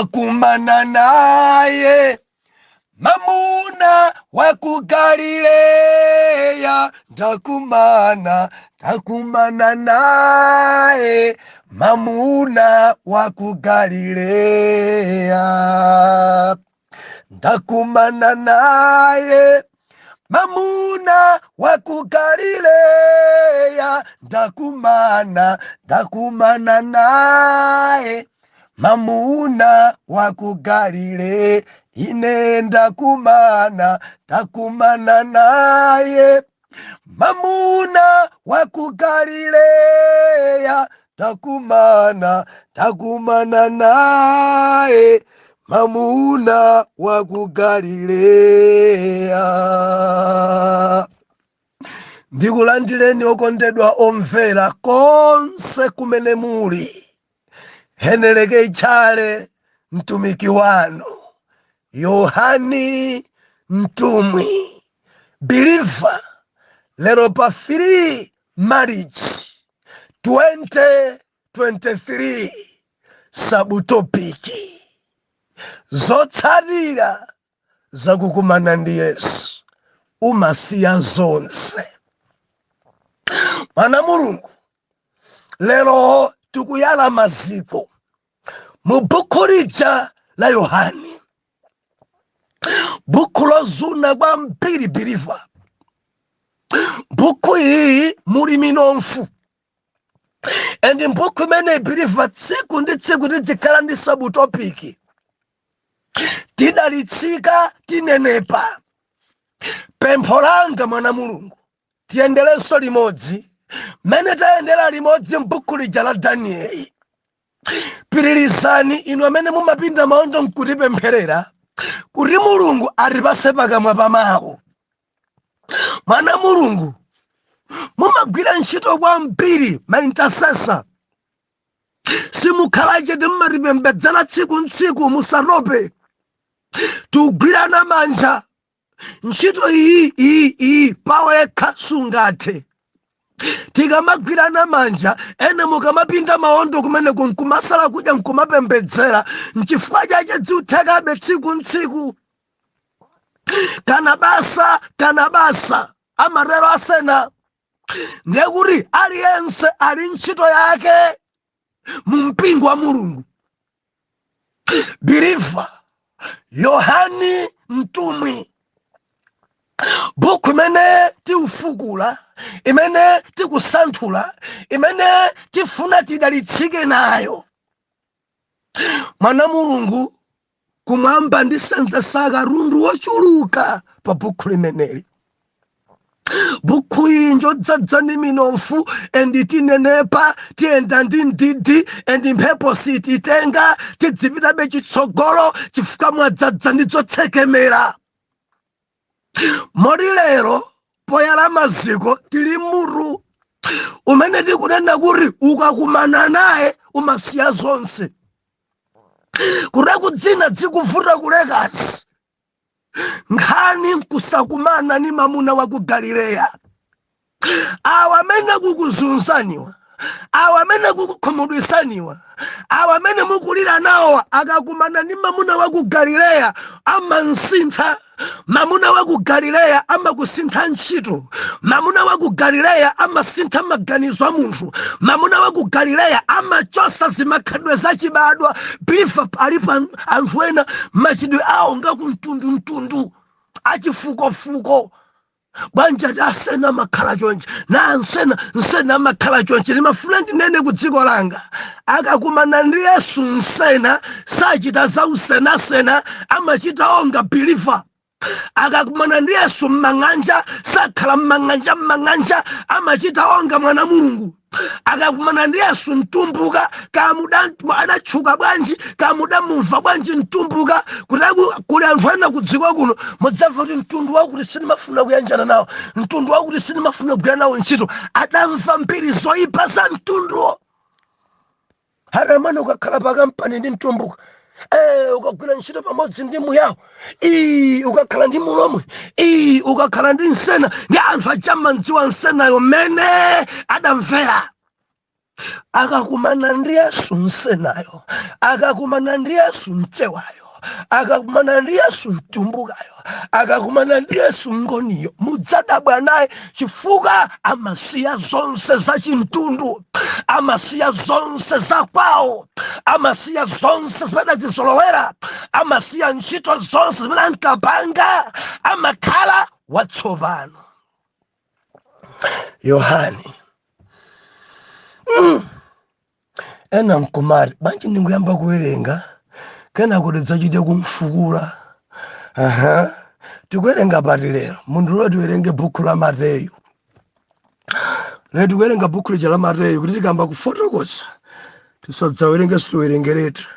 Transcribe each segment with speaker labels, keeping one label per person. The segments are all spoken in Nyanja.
Speaker 1: Ndakumana naye mamuna wa ku Galileya, ndakumana, ndakumana naye mamuna wa ku Galileya, ndakumana naye mamuna wa ku Galileya, ndakumana, ndakumana naye mamuna wa ku Galile. Ine ndakumana, ndakumana naye mamuna wa ku Galileya, ndakumana, ndakumana naye mamuna wa ku Galileya. Ndikulandireni okondedwa omvera konse kumene muli. Heneleke Tchale, mtumiki wanu Yohani Mtumwi believer, lero pa 3 March 2023, subtopic: zotsatira zakukumana ndi Yesu, umasiya zonse. Mwana Mulungu, lero tikuyala maziko mu buku lija la Yohani, buku lozuna kwambiri, believer. Buku iyi muli minofu, and mbuku imene, believer, tsiku ndi tsiku tizikhala ndi subtopic, tidalitsika, tinenepa. Pempho langa, mwana Mulungu, tiyenderenso limodzi mmene tayendera limodzi mbuku lija la Danieli. Pitirizani inu amene mumapinda maondo nkutipempherera kuti Mulungu atipase pakamwa pa mawu. Mwana Mulungu, mumagwira ntchito kwambiri, maintercessor, simukhala chete, mmatipembedzera tsiku ntsiku. Musatope, tikugwirana manja. Ntchito iyi, iyi, iyi pawekha sungathe. Tikamagwirana manja, ene mukamapinda maondo kumene nkumasala kudya, nkumapembedzera, nchifukwa chache dziuthekabe tsiku ntsiku. Kana basa, kana basa, amatero asena. Ndiye kuti aliyense ali ntchito yake mu mpingo wa Mulungu. Believer, Yohani Mtumwi, buku imene tiufukula, imene tikusanthula, imene tifuna tidalitsike nayo, mwana Mulungu, kumwamba ndisenzesa katundu wochuluka pa buku limeneli. Buku iyi njodzadza ndi minofu, and tinenepa, tiyenda ndi ndidi, and mphepo sititenga, tidzipitabe chitsogolo chifukwa mwadzadza ndi zotsekemera. Moti lero poyala maziko tili mutu umene tikunena kuti ukakumana naye umasiya zonse, kuti kudzina dzikuvuta kulekasi. Nkhani nkusakumana ni mamuna wa ku Galileya. Awa amene kukuzunzaniwa, awa amene kukukhumudwisaniwa, awa amene mukulira nawo, akakumana ndi mamuna wa ku Galileya amansintha. Mamuna wa ku Galileya amakusintha ntchito. Mamuna wa ku Galileya amasintha maganizo a munthu. Mamuna wa ku Galileya amachosa zimakhalidwe zachibadwa. Believer, alipo anthu ena machidwe awo ngakumtundumtundu, achifukofuko. Bwanja ti asena amakhala chonchi na ansena nsena amakhala chonchi. Ndimafuna ndinene ku dziko langa, akakumana ndi Yesu nsena sachita za usenasena, amachita onga believer. Akakumana ndi Yesu mmang'anja sakhala mmang'anja mmang'anja, amachita onga mwana Mulungu. Akakumana ndi Yesu mtumbuka, kamuda adatchuka bwanji, kamudamumva bwanji mtumbuka, kuti kuli anthu ena ku dziko kuno mudzamva kuti mtundu wakuti sindimafuna kuyanjana nawo, mtundu wakuti sindimafuna kugwira nawo ntchito. Adamva mbiri zoyipa za mtunduwo. Haramani, ukakhala pa kampani ndi mtumbuka, ukagwira ntchito pamodzi ndi muyawo, ii, ukakhala ndi mulomwe, ii, ukakhala ndi nsena, ndi anthu achamandziwa nsenayo mmene adamvera. Akakumana ndi Yesu msenayo, akakumana ndi Yesu mchewayo, akakumana ndi Yesu mtumbukayo, akakumana ndi Yesu ngoniyo, mudzadabwa naye chifukwa amasiya zonse za chimtundu, amasiya zonse za kwawo, amasiya zonse zimene azizolowera, amasiya ntchito zonse zimene ankapanga, amakhala watsopano. Yohane Ena nkumati, bwanji ndingoyamba kuwerenga, kenako tidzachite kumfukula. Aha. Tikuwerenga pati lero? Mundilole tiwerenge bukhu la Mateyu. Lero tikuwerenga bukhu lija la Mateyu kuti tikamba kufotokoza tisadzawerenge sitiwerengeretu.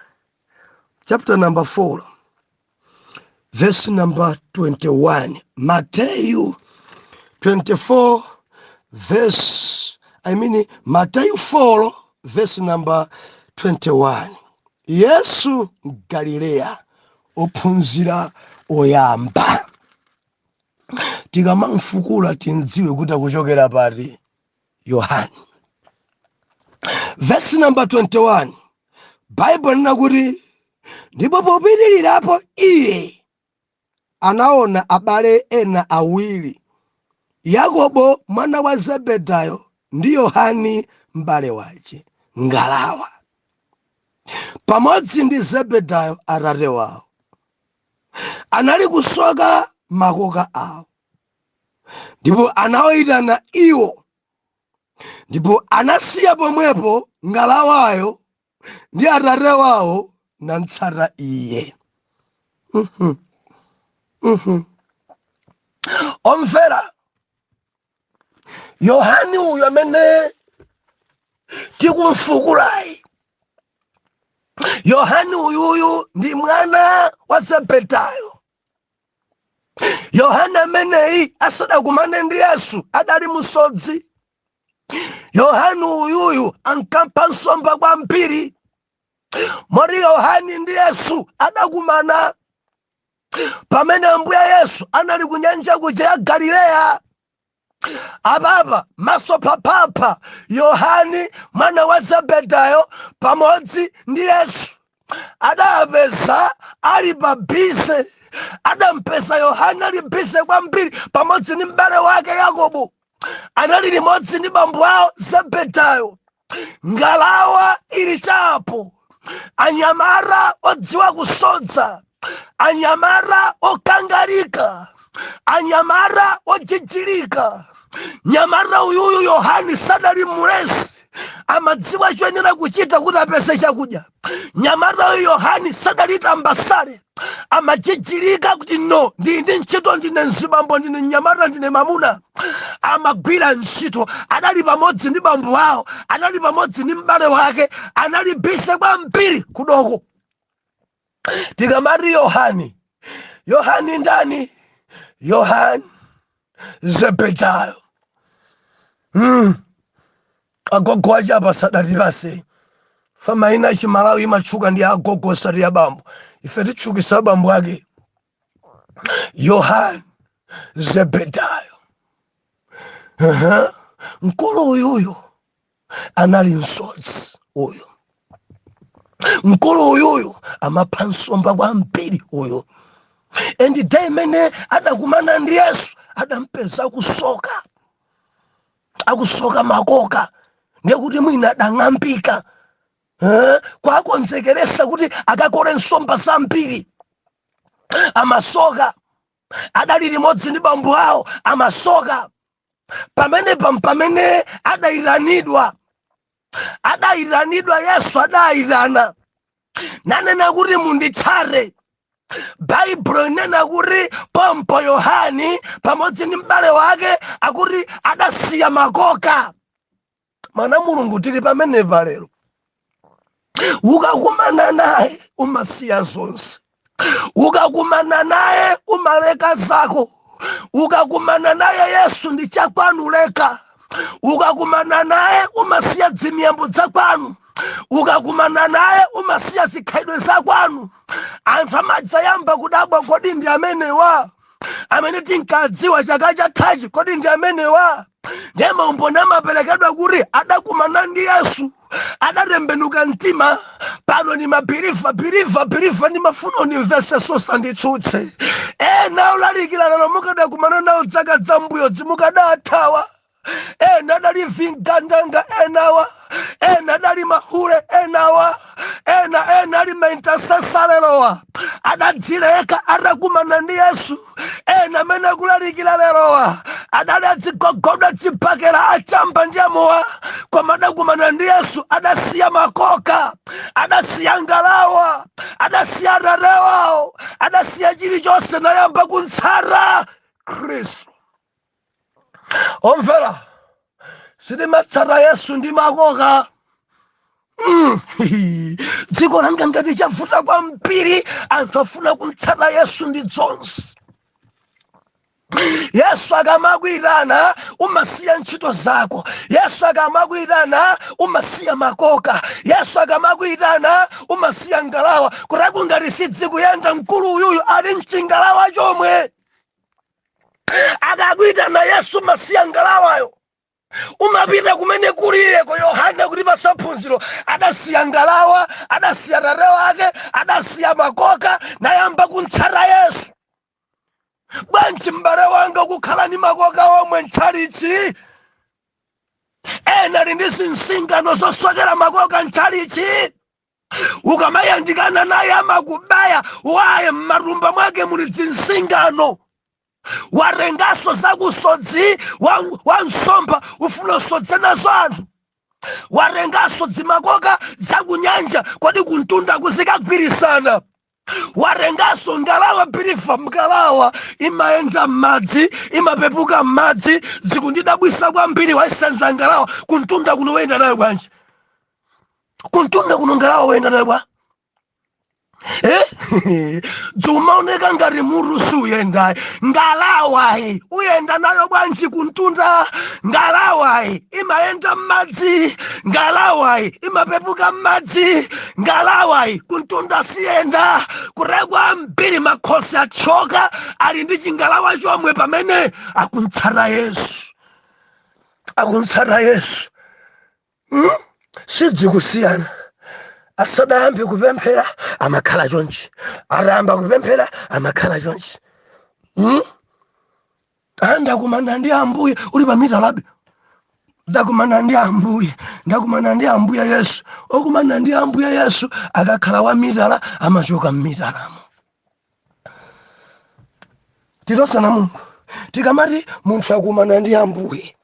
Speaker 1: Chapter number 4 verse number 21. Mateyu 24 verse, I mean Mateyu 4 verse number 21. Yesu Galileya, ophunzira oyamba. Tikamamfukula tindziwe kuti akuchokera pati Yohane. Verse number 21. Bible lina kuti, ndipo popitirirapo iye anaona abale ena awiri, Yakobo mwana wa Zebedayo ndi Yohane m'bale wace, ngalawa pamodzi ndi Zebedayo atate wawo, anali kusoka makoka awo. Ndipo anawayitana iwo, ndipo anasiya pomwepo ngalawayo ndi atate wawo, namtsata iye. Omvera, Yohane uyu amene tikumfukulayi, Yohane uyuyu ndi mwana wa Zebedayo. Yohane ameneyi asadakumane ndi Yesu adali musodzi. Yohane uyuyu ankapha nsomba kwambiri, moti Yohane ndi Yesu adakumana pamene Ambuye Yesu anali ku nyanja kuja ya Galileya. Apapa maso phaphapha, Yohane mwana wa Zebedayo pamodzi ndi Yesu adapeza ali pa busy. Adampeza Yohane ali busy kwambiri pamodzi ndi m'bale wake Yakobo, anali limodzi ndi bambo awo Zebedayo, ngalawa ili chapo, anyamata odziwa kusodza, anyamata okangalika, anyamata ojijilika. Nyamata uyuyu Yohani sadali mulesi, amadziwa choyenera kuchita kuti apeze chakudya. Nyamata uyu Yohani sadali tambasale, amajijilika kuti no, ndili ndi ntchito, ndine mzibambo, ndine mnyamata, ndine mamuna. Amagwira ntchito, adali pamodzi ndi bambo awo, anali pamodzi ndi m'bale wake, anali busy kwambiri kudoko. Tikamati Yohani, Yohani ndani? Yohani Zebedayo. Agogo ache apa sadatipase fa mayina achimalawi imatchuka ndi agogo osati abambo. Ife titchukisa abambo ake Yohani Zebedayo. Mkulu uyuyu anali msodzi uyu, mkulu uyuyu amapha nsomba kwambiri uyu. And day imene adakumana ndi Yesu adampeza akusoka, akusoka makoka, ndiye kuti mwina adang'ambika, kwakonzekeresa kuti akakole nsomba zambiri. Amasoka, adali limodzi ndi bambo awo, amasoka. Pamene pamene adayitanidwa, adayitanidwa, Yesu adayitana nanena kuti munditsate. Baibulo inena kuti pompo Yohani pamodzi ndi m'bale wake akuti adasiya makoka. Mwana Mulungu, tili pamenepa lero. Ukakumana naye umasiya zonse, ukakumana naye umaleka zako, ukakumana naye Yesu ndi chakwanu leka, ukakumana naye umasiya dzimiyambo zakwanu, ukakumana naye umasiya zikhalidwe zakwanu. Anthu amadzayamba kudabwa, kodi ndi amenewa amene tinkadziwa chaka chathachi? Kodi ndi amenewa? Ndiye maumboni amaperekedwa kuti adakumana ndi Yesu, adatembenuka mtima, pano ni mabeliever, believer, believer. Ndimafuna undimvesenso, usanditsutse. Ena olalikira lero mukadakumana nawo zaka zambuyo zimukadathawa. Ena adali vingandanga, enawa ena adali mahule, enawa ena ali maintercessor lerowa adadzileka atakumana ndi Yesu. Ena amene akulalikira lerowa adali adzigogoda, dzibakera, achamba ndi amowa, koma adakumana ndi Yesu, adasiya makoka, adasiya ngalawa, adasiya atatewawo, adasiya chilichonse nayamba kuntsata Khristu. Omvera, sitimatsata Yesu ndi makoka. Dziko langa ngati chavuta kwambiri, anthu afuna kumtsata Yesu ndi zonse. Yesu akamakwitana umasiya ntchito zako. Yesu akamakwitana umasiya makoka. Yesu akamakwitana umasiya ngalawa. Kutaku ngati sidzikuyenda, mkulu uyuyu ali mchingalawa chomwe. Akakwitana Yesu umasiya ngalawayo, umapita kumene kuliyeko. Yohane kuti pasaphunziro adasiya ngalawa, adasiya tate wake, adasiya makoka nayamba kuntsata Yesu. Bwanji m'bale wanga kukhala ni makoka omwe ntchalichi? Ena ali ndi zinsingano zosokera makoka ntchalichi. Ukamayandikana naye amakubaya waye, m'matumba mwake muli zinsingano. Watenganso zakusodzi wa nsomba, ufuna usodze nazo anthu. Watenganso dzimakoka zakunyanja, kodi kuntunda kuzikagwirisana? Watenganso ngalawa. Believer, ngalawa imayenda m'madzi, imapepuka m'madzi. Zikundidabwisa kwambiri, waisenza ngalawa kuntunda kuno, woyenda nayo bwanji? Kuntunda kuno ngalawa woyenda nayo bwa? Eh? Dzumaoneka ngati mutu suyendayi. Ngalawayi uyenda nayo bwanji kuntunda? Ngalawayi imayenda m'madzi, ngalawayi imapepuka m'madzi, ngalawayi kuntunda siyenda. Kurekwa mbiri makhosi achoka ali ndi chingalawa chomwe pamene akuntsata Yesu, akuntsata Yesu. Sidzikusiyana. Asadayambe kupemphera amakhala chonchi, atayamba kupemphera amakhala chonchi. Ndakumana ndi Ambuye, uli pamitalabe. Ndakumana ndi Ambuye, ndakumana ndi Ambuye Yesu. Okumana ndi Ambuye Yesu akakhala wa mitala amachoka mmitalamo. Titosana Mulungu, tikamati munthu akumana ndi Ambuye,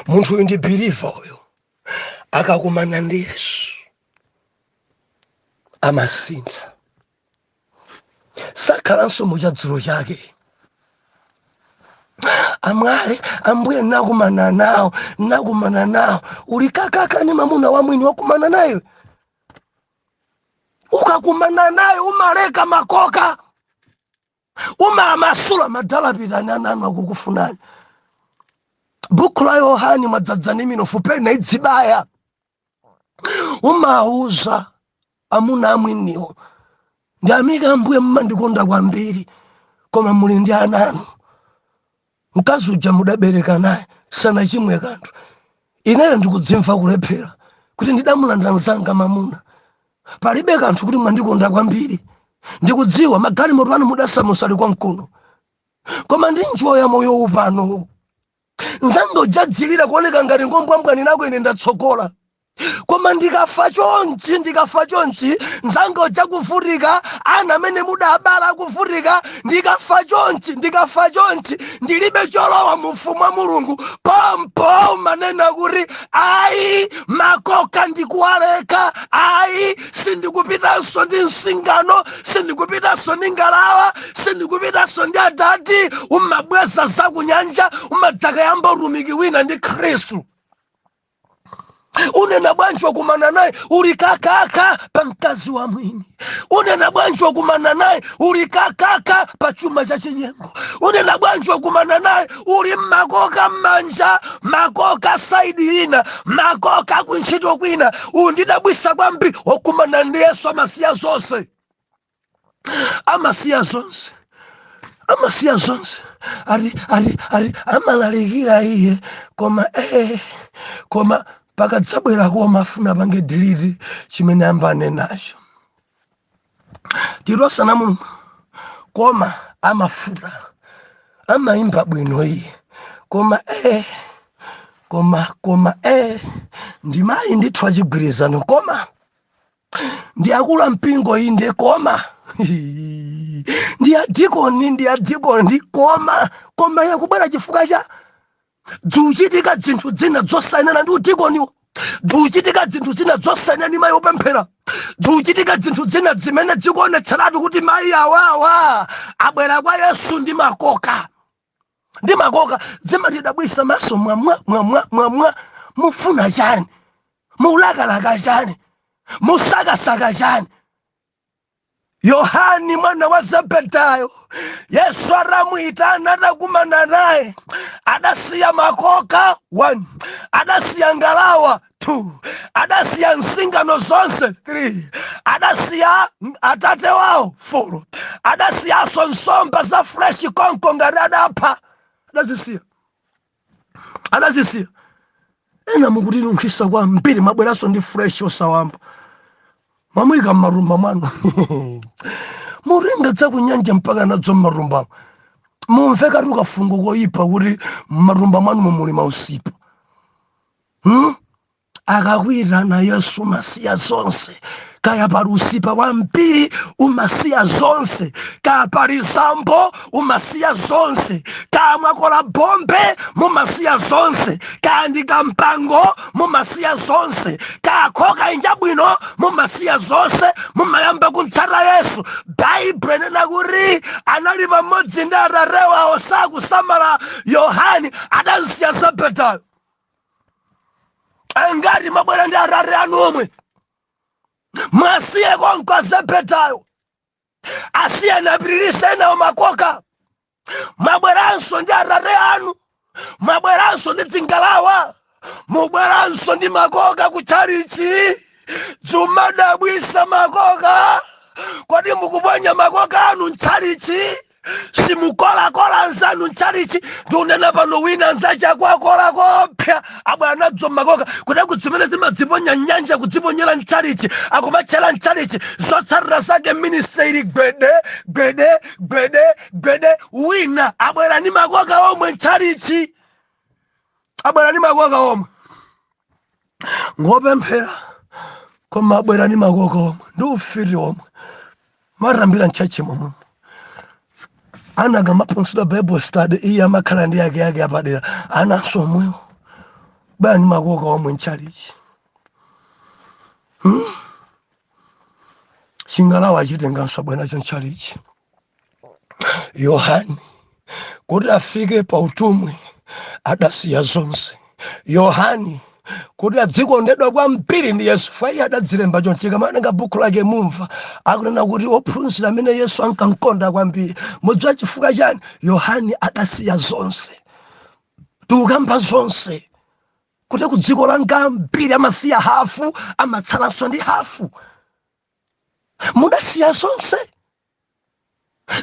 Speaker 1: munthu uyu ndi believer. Uyu akakumana ndi Yesu amasintha, sakhalanso muchadzulo chake. Amwale, Ambuye nakumana nawo, nakumana nawo, uli kakaka ni mamuna wa mwini. Wakumana naye, ukakumana naye umaleka makoka, umamasula madala. Pitani, ananu akukufunani. Buku la Yohani mwadzadzani minofu pena idzibaya. Umauza amuna amwiniwo, ndiyamika Ambuye mmandikonda kwambiri, koma muli ndi ananu. Mkazi uja mudabereka naye sanachimwe kanthu. Ineyo ndikudzimva kulephera kuti ndidamulanda mzanga mamuna. Palibe kanthu kuti mwandikonda kwambiri, ndikudziwa magalimoto anu mudasamusali kwamkuno, koma ndi njoya moyo upano. Nzandojadzilira kuoneka ngati ngombwambwani nako, ine ndatsogola, koma ndikafa chonchi, ndikafa chonchi, nzangoja kuvutika, ana amene mudabala akuvutika. Ndikafa chonchi, ndikafa chonchi, ndilibe cholowa mu ufumu wa Mulungu. Pompo manena kuti ayi, makoka ndikuwaleka, ayi, sindikupitanso ndi msingano, sindikupitanso ndi ngalawa, sindikupitanso ndi adadi. Umabweza zakunyanja, umadzakayamba utumiki wina ndi Khristu. Unena bwanji wakumana naye uli kakaka pa mkazi wa mwini? Unena bwanji wakumana naye uli kakaka pa chuma cha chinyengo? Unena bwanji wakumana naye uli mmakoka m'manja, makoka side ina, makoka kuntchito kwina? Undidabwisa kwambiri. Wakumana ndi Yesu amasiya zonse, amasiya zonse. Amasiya zonse. Ati amalalikira iye, koma koma pakadzabwera koma afuna pange delete chimene ambanenacho. Tilosana Mulungu, koma amafuta, amayimba bwino iye, koma koma ndi mayi ndithu achigwirizano, koma ndi akulu mpingo inde, koma ndi adikoni, ndi adikoni, ndi koma, koma yakubwera chifukwa cha dzuchitika zinthu zina zosayenera ndi udikoniwo, dzuchitika zinthu zina zosayenera ndi mayi opemphera, dzuchitika zinthu zina zimene zikuonetseratu kuti mayi awawa abwera kwa Yesu ndi makoka, ndi makoka. Zimatidabwisa maso mwamwa mwamwa mwamwa. Mufuna chani? Mulakalaka chani? Musakasaka chani? Yohani mwana wa Zebedayo, Yesu atamuyitana, atakumana naye, adasiya makoka 1, adasiya ngalawa 2, adasiya nsingano zonse 3, adasiya atate wawo 4, adasiyanso nsomba za fresh konko ngati adapha, adazisiya, adazisiya. Ena mukuti nunkhisa kwambiri, mabweranso ndi fresh osawamba, mwamuyika mmarumba mwanu, mutenga dzakunyanja mpaka nadzo mmarumbamo. Mumve kati kafungo koyipa kuti mmarumba mwanu mumuli mausipa, Akakwitana Yesu umasiya zonse. Kaya pali usipa wambiri, umasiya zonse. Kaya pali zambo, umasiya zonse. Kaya mwakola bombe, mumasiya zonse. Kaya ndi kampango, mumasiya zonse. Kaya khoka inja bwino, mumasiya zonse, mumayamba kuntsata Yesu. Baibulo inena kuti anali pamodzi ndi atate wawo, sakusamala. Yohani adansiya Zebedayo. Angati mabwera ndi atate anu omwe? Mwasiye konko Zebedayo, asiyeni apitirise enawo makoka. Mwabweranso ndi atate anu, mwabweranso ndi dzingalawa, mubweranso ndi makoka kutchalichi. Dzumadabwisa makoka. Kodi mukuponya makoka anu mtchalichi? Simukolakola anzanu mtchalichi? Ndikunena pano, wina anzace akwakola kopya, abwera nadzo makoka kuti zimene zimadziponya nyanja, kudziponyera mtchalichi, akumatchera mtchalichi. Zotsatira zake ministry ili gwede gwede gwede gwede. Wina abwera ndi makoka omwe mtchalichi, abwera ndi makoka omwe, ngopemphera koma abwera ndi makoka omwe ndi ufiti omwe, matambira mtchalichi momwemo. Ana akamaphunzitsidwa Bible study, iye amakhala ndi yake yake apadera. Ananso omwewo bwera ndi makoka omwe mtchalichi, Chingalawa achitenganso, abwera nacho mtchalichi. Yohani kuti afike pa utumwi adasiya zonse. Yohani kuti adzikondedwa kwambiri ndi Yesu, faiye adadzilemba chonchi. Kamawerenga buku lake mumva akunena kuti ophunzira amene Yesu ankamkonda kwambiri. Mudziwa chifukwa chani? Yohani adasiya zonse. Tikukamba zonse kuti ku dziko langa ambiri amasiya hafu, amatsalanso ndi hafu. Mudasiya zonse,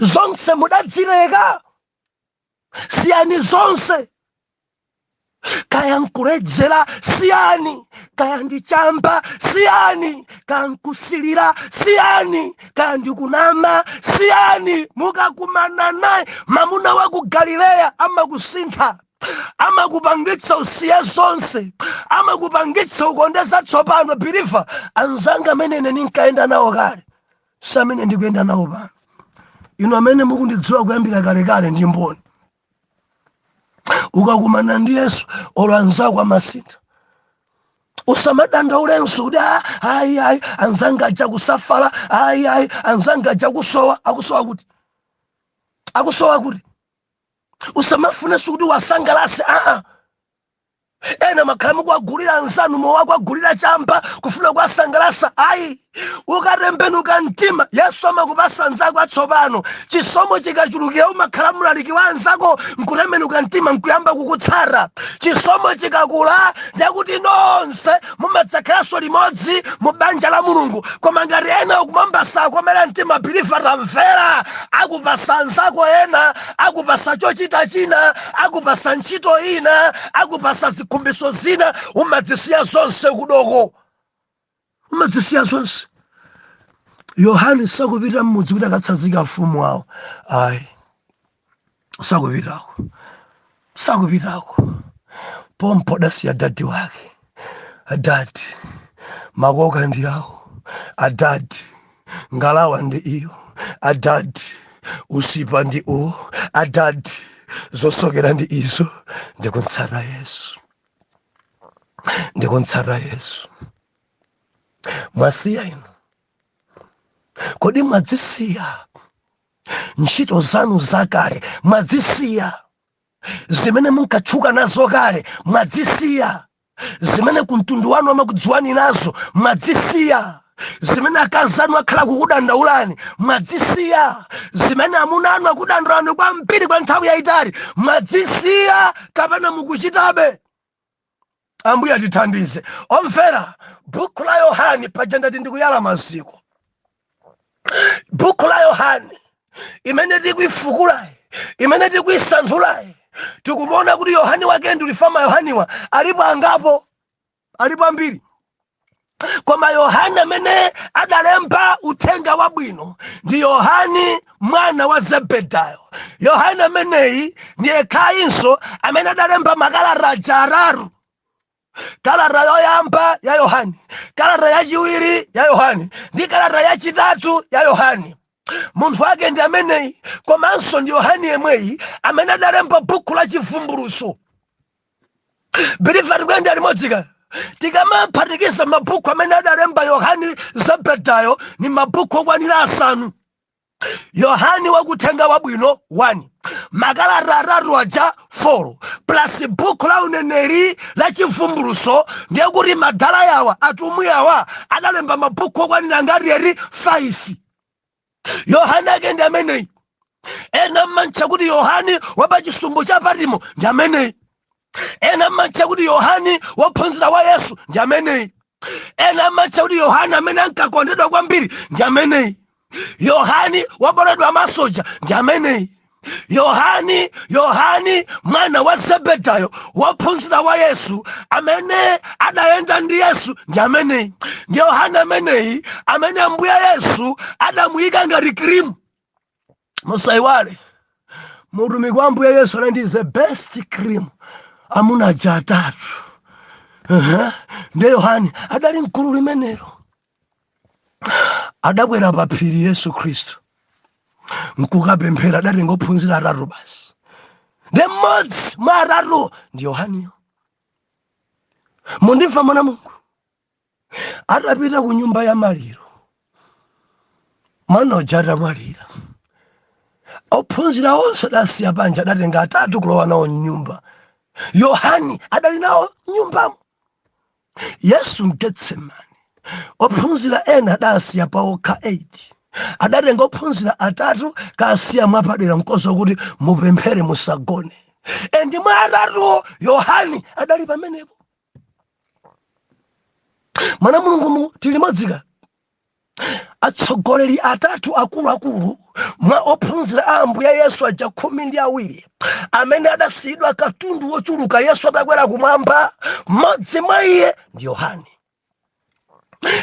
Speaker 1: zonse mudadzileka. Siyani zonse. Kaya nkuledzera, siyani. Kaya ndi chamba, siyani. Kaya nkusilira, siyani. Kaya ndi kunama, siyani. Mukakumana naye mamuna wa ku Galileya, amakusintha, amakupangitsa usiye zonse, amakupangitsa ukonde zatsopano. Believer anzanga, amene ine ndinkayenda nawo kale si amene ndikuyenda nawo pano. Inu amene mukundidziwa kuyambira kalekale ndi mboni. Ukakumana ndi Yesu, olo anzako amasintha. Usamadandaulenso kuti, "Ah, ayi ayi, anzanga aja kusafala, ayi ayi, anzanga aja kusowa." Akusowa kuti? Akusowa kuti? Usamafunenso kuti wasangalase. Aa, ena makhala mukuwagulira anzanu mowa, kuwagulira chamba, kufuna kuwasangalasa. Ayi. Ukatembenuka mtima, Yesu amakupasa anzako atsopano. Chisomo chikachulukira, umakhala mlaliki wa anzako nkutembenuka mtima nkuyamba kukutsata. Chisomo chikakula, ndekuti nonse mumadzakhalanso limodzi mu banja la Mulungu. Koma ngati ena ukumamba sakomera mtima, believer, tamvera, akupasa anzako ena, akupasa chochita china, akupasa ntchito ina, akupasa zikhumbiso zina. Umadzisiya zonse kudoko, umadzisiya zonse. Yohane sakupita mmudzi kuti akatsanzika mfumu awo, ayi, sakupitako, sakupitako. Pompo adasiya dadi wake. "Adadi, makoka ndi awo. Adadi, ngalawa ndi iyo. Adadi, usipa ndi uwo. Adadi, zosokera ndi izo. Ndikuntsata Yesu, ndikuntsata Yesu." Mwasiya inu? Kodi mwadzisiya ntchito zanu zakale? Mwadzisiya zimene munkatchuka nazo kale? Mwadzisiya zimene kumtundu wanu amakudziwani nazo? Mwadzisiya zimene akazi anu akhala kukudandaulani? Mwadzisiya zimene amuna anu akudandaulani kwambiri kwa nthawi yayitali? Mwadzisiya kapena mukuchitabe? Ambuye atithandize. Omvera, buku la Yohani, paja ndati ndikuyala maziko. Buku la Yohani imene tikuifukulayi, imene tikuisanthulayi, tikumuona kuti Yohani wake ndi ulifama. Yohaniwa alipo angapo, alipo ambiri, koma Yohani amene adalemba uthenga wabwino ndi Yohani mwana wa Zebedayo. Yohani ameneyi ndi yekhayinso amene adalemba makalata aja atatu: kalata yoyamba ya Yohani, kalata yachiwiri ya Yohani ndi kalata yachitatu ya Yohani. Munthu wake ndi ameneyi. Komanso ndi Yohani yemweyi amene adalemba buku la Chivumbulutso. Believer, tikuyenda limodzika? Tikamaphatikiza mabuku amene adalemba Yohani Zebedayo, ni mabuku okwanira asanu: Yohani wakuthenga wabwino 1, makalata atatu aja 4, plus buku la uneneri la Chivumbulutso. Ndiye kuti madala yawa, atumwi awa, adalemba mabuku okwanira ngati eri 5. Yohani ake ndi ameneyi. Ena mmantcha kuti Yohani wapachisumbu cha Patimo, ndi ameneyi. Ena mmantcha kuti Yohani wophunzira wa Yesu, ndi ameneyi. Ena mmantcha kuti Yohani amene ankakondedwa kwambiri, ndi ameneyi. Yohani waboledwa masoja, ndi ameneyi. Yohani, Yohani mwana wa Zebedayo, wophunzira wa Yesu amene adayenda ndi Yesu, ndi ameneyi. Ndi Yohani ameneyi amene Ambuye Yesu adamuyika ngati cream. Musayiwale, mutumiki wa Ambuye Yesu anali ndi the best cream, amuna aja atatu. Ndiye Yohani adali mkulu limenelo. Adakwera pa phiri Yesu Khristu nkukapemphera, adatenga ophunzira atatu basi, ndi mmodzi mwa atatu ndi Yohaniyo. Mundimva, mwana Mulungu? Atapita ku nyumba ya maliro, mwana uja atamwalira, ophunzira onse adasiya panja, adatenga atatu kulowa nawo mnyumba. Yohani adali nawo mnyumbamo. Yesu mgetsemani, ophunzira ena adasiya paokha 8, adatenga ophunzira atatu kasiya mwapadera, mkozo kuti mupemphere, musagone. And mwa atatuwo Yohani adali pamenepo. Mwana Mulungu, mu tili modzika? Atsogoleri atatu akuluakulu mwa ophunzira a Ambuye Yesu aja 12 amene adasiyidwa katundu wochuluka Yesu adakwera kumwamba, mmodzi mwa iye ndi Yohane.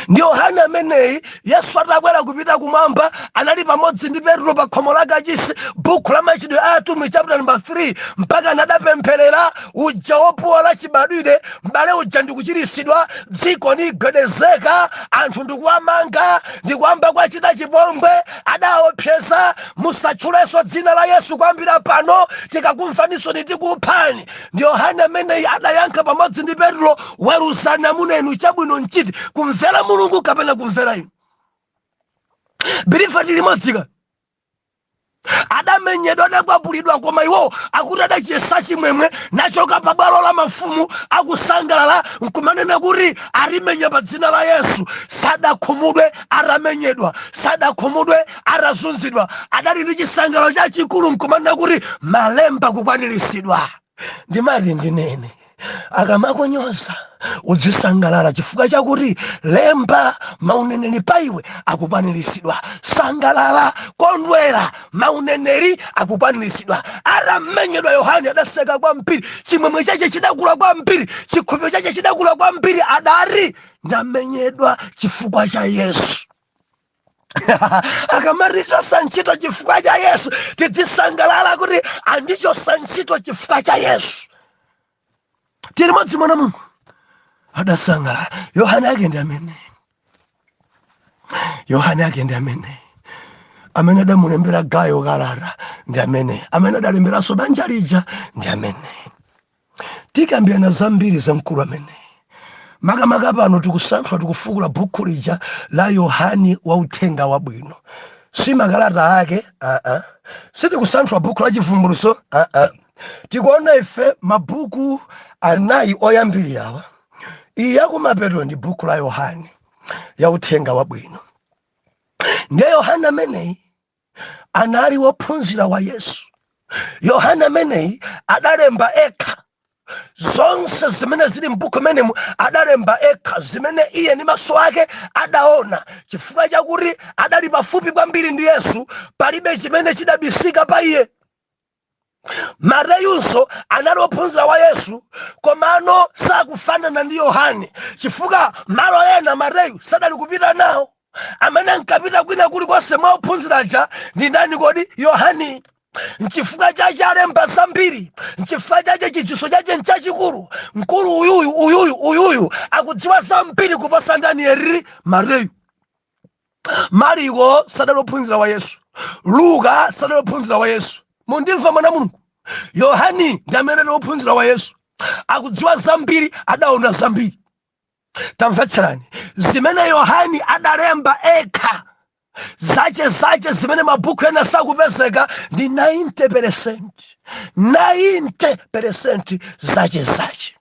Speaker 1: Ndi Yohane ameneyi, Yesu atakwera kupita kumwamba, anali pamodzi ndi Petro pa khomo la kachisi, buku la Machitidwe a Atumwi chapter number 3, mpaka anadapempherera uja wopuwala chibadwire, m'bale uja ndikuchiritsidwa. Dziko nigwedezeka, anthu ndikuwamanga, ndikuyamba kwachita chipongwe. Adaopseza, "Musatchulenso dzina la Yesu kuyambira pano, tikakumvaninso tikuphani." Ndi Yohane ameneyi adayankha pamodzi ndi Petro, "Weruzani amuna inu, chabwino nchiti, kumvera Mulungu kapena kumvera inu?" Believer, tili modzika? Adamenyedwa, adakwapulidwa, koma iwo akuti adachiyesa chimwemwe, nachoka pa bwalo la mafumu akusangalala, nkumanena kuti arimenya pa dzina la Yesu. Sadakhumudwe atamenyedwa, sadakhumudwe atazunzidwa, adali ndi chisangalalo chachikulu nkumanena kuti malemba kukwaniritsidwa. Ndimati ndinene, akamakunyoza udzisangalala chifukwa chakuti lemba mauneneri pa iwe akukwaniritsidwa. Sangalala, kondwera, mauneneri akukwaniritsidwa. Atamenyedwa Yohane adaseka kwambiri, chimwemwe chache chidakula kwambiri, chikhulupiriro chache chidakula kwambiri. Adati, "Ndamenyedwa chifukwa cha Yesu." Akamatichosa ntchito chifukwa cha Yesu, tidzisangalala kuti andichosa ntchito chifukwa cha Yesu. Tili modzi, mwana Mulungu adasangalala. Yohane ake ndi amene, Yohane ake ndi amene, amene adamulembera Gayo kalata ndi amene, amene adalemberanso banja lija ndi amene. Tikambirana zambiri za mkulu amene. Makamaka pano tikusanthula, tikufukula bhuku lija la Yohani wa Uthenga Wabwino, si makalata ake. Sitikusanthula bhuku la Chivumbulutso. Tikuona ife mabuku anayi oyambirirawa. Iyi yakumapeto ndi bhuku la Yohani ya Uthenga Wabwino. Ndiye Yohana ameneyi anali wophunzira wa Yesu. Yohana ameneyi adalemba ekha zonse zimene zili m'buku menemu, adalemba ekha zimene iye ndi maso ake adaona, chifukwa chakuti adali pafupi kwambiri ndi Yesu. Palibe chimene chidabisika pa iye. Mateyunso anali wophunzira wa Yesu, komano sakufanana ndi Yohane, chifukwa malo ena Mateyu sadali kupita nawo. Amene ankapita kwina kulikonse mwa ophunziraja ndi ndani kodi? Yohani. Nchifukwa chache alemba zambiri, nchifukwa chache chidziwitso chache nchachikulu. Mkulu uyuyu, uyuyu, uyuyu akudziwa zambiri kuposa ndani? Eriri Mateyu. Mariko sadali ophunzira wa Yesu, Luka sadali ophunzira wa Yesu. Mundimva, mwana Mulungu? Yohani ndi amene ali ophunzira wa Yesu, akudziwa zambiri, adaona zambiri. Tamvetserani zimene Yohani adalemba ekha zache zache, zimene mabhuku ena sakupezeka, ndi 90%, 90% zache zache.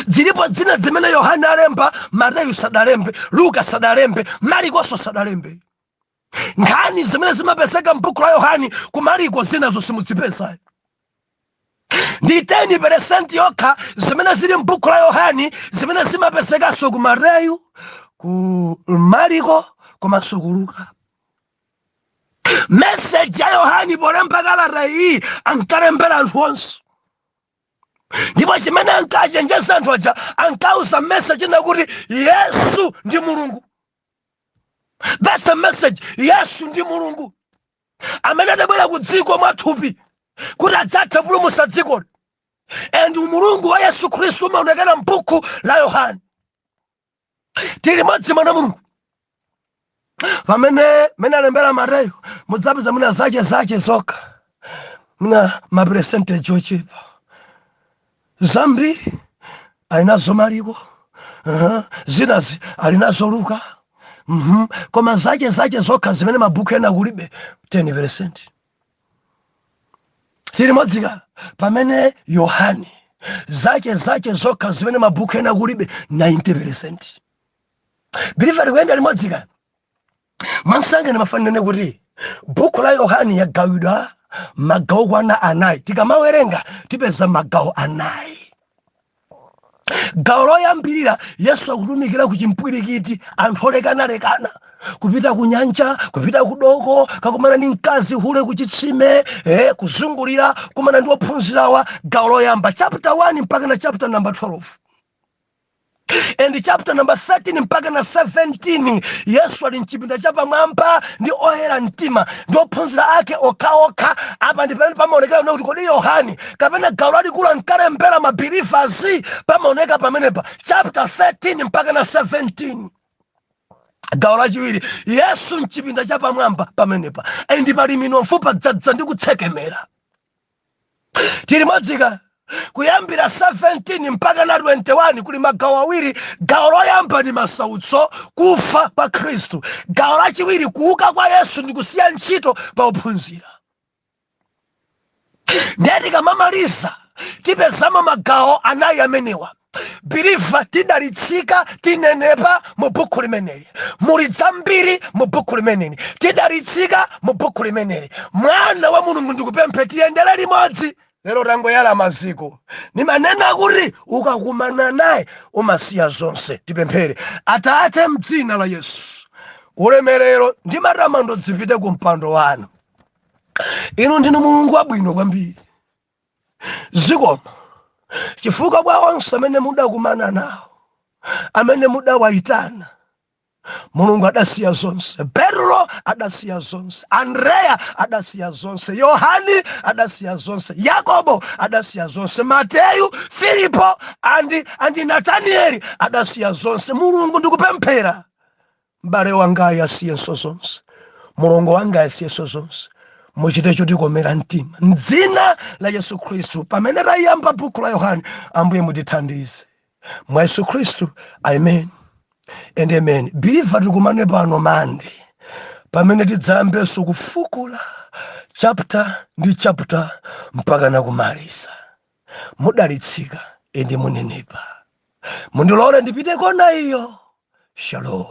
Speaker 1: Zilipo zina zimene Yohane alemba, Mateyu sadalembe, Luka sadalembe, Marikonso sadalembe. Nkhani zimene zimapezeka m'buku la Yohani, ku Mariko zinazo simudzipeza. Ndi 10% yokha zimene zili m'buku la Yohani zimene zimapezekanso ku Mateyu, ku Mariko komanso ku Luka. Meseji ya Yohani polemba kalata iyi, ankalembera anthu onse, ndipo chimene ankachenjeza anthu aja, ankauza message nakuti Yesu ndi Mulungu. That's a message. Yesu ndi Mulungu amene adabwera ku dziko mwathupi kuti adzathe kupulumutsa dzikoli, and umulungu wa Yesu Khristu umaonekera m'buku la Yohane. Tili modzi, mwana Mulungu? Pamene mene alembera Mateyu, mudzapeza muna zache zache zokha, muna mapercentage ochepa. Zambiri alinazo Mariko, zinazi alinazo Luka, Koma zache zache zokha zimene mabuku ena kulibe, 10%. Tili modzika? Pamene Yohane zache zache zokha zimene mabuku ena kulibe, 90%. Believer, tikuyenda limodzika? Mwansanga ndimafanirane kuti buku la Yohani yagawidwa magawo kwana anayi. Tikamawerenga tipeza magawo anayi. Gawo loyambirira, Yesu akutumikira ku chimpwirikiti, anthu olekanalekana, kupita ku nyanja, kupita ku doko, kakumana ndi mkazi hule ku chitsime, kuzungulira, kumana ndi ophunzirawa. Gawo loyamba, chapter 1 mpaka na chapter number 12, and chapter number 13 mpaka na 17, Yesu ali mchipinda chapamwamba ndi oyera mtima ndi ophunzira ake okhaokha. Apa ndi pamene pamaonekera kuti kodi Yohani kapena gawo lalikulu ankalembera mabelievers, pamaoneka pamenepa, chapter 13 mpaka na 17. Gawo lachiwiri, Yesu mchipinda chapamwamba pamenepa, and pali minofu, padzadza ndi kutsekemera. Tili modzika? Kuyambira 17 mpaka na 21 kuli magawo awiri. Gawo loyamba ni masautso, kufa kwa Khristu. Gawo lachiwiri, kuuka kwa Yesu ndi kusiya ntchito pa ophunzira. Ndiye tikamamaliza tipezamo magawo anayi amenewa. Believer, tidalitsika, tinenepa mu bukhu limeneli. Muli zambiri mu bukhu limeneli. Tidalitsika mu bukhu limeneli. Mwana wa Mulungu, ndikupemphe tiyendere limodzi. Lero tangoyala maziko. Nimanena kuti ukakumana naye umasiya zonse. Tipemphere. Atate, mdzina la Yesu, ulemerero ndi matamando zipite ku mpando wanu. Inu ndinu Mulungu wabwino kwambiri. Zikomo chifukwa kwa onse amene mudakumana nawo, amene mudawayitana, Mulungu, adasiya zonse. Petro adasiya zonse, Andreya adasiya zonse, Yohani adasiya zonse, Yakobo adasiya zonse, Mateyu, Filipo and Natanieli adasiya zonse. Mulungu, ndikupemphera m'bale wangayi asiyenso zonse, mulongo wanga asiyenso zonse. Muchite chotikomera mtima mdzina la Yesu Khristu. Pamene tayamba buku la Yohane, Ambuye, mutithandize mwa Yesu Khristu. Amen and amen. Believer, tikumane pano Mande pamene tidzayambenso kufukula chapter ndi chapter mpaka nakumaliza. Mudalitsika and munenepa. Mundilole ndipite kona iyo. Shalom.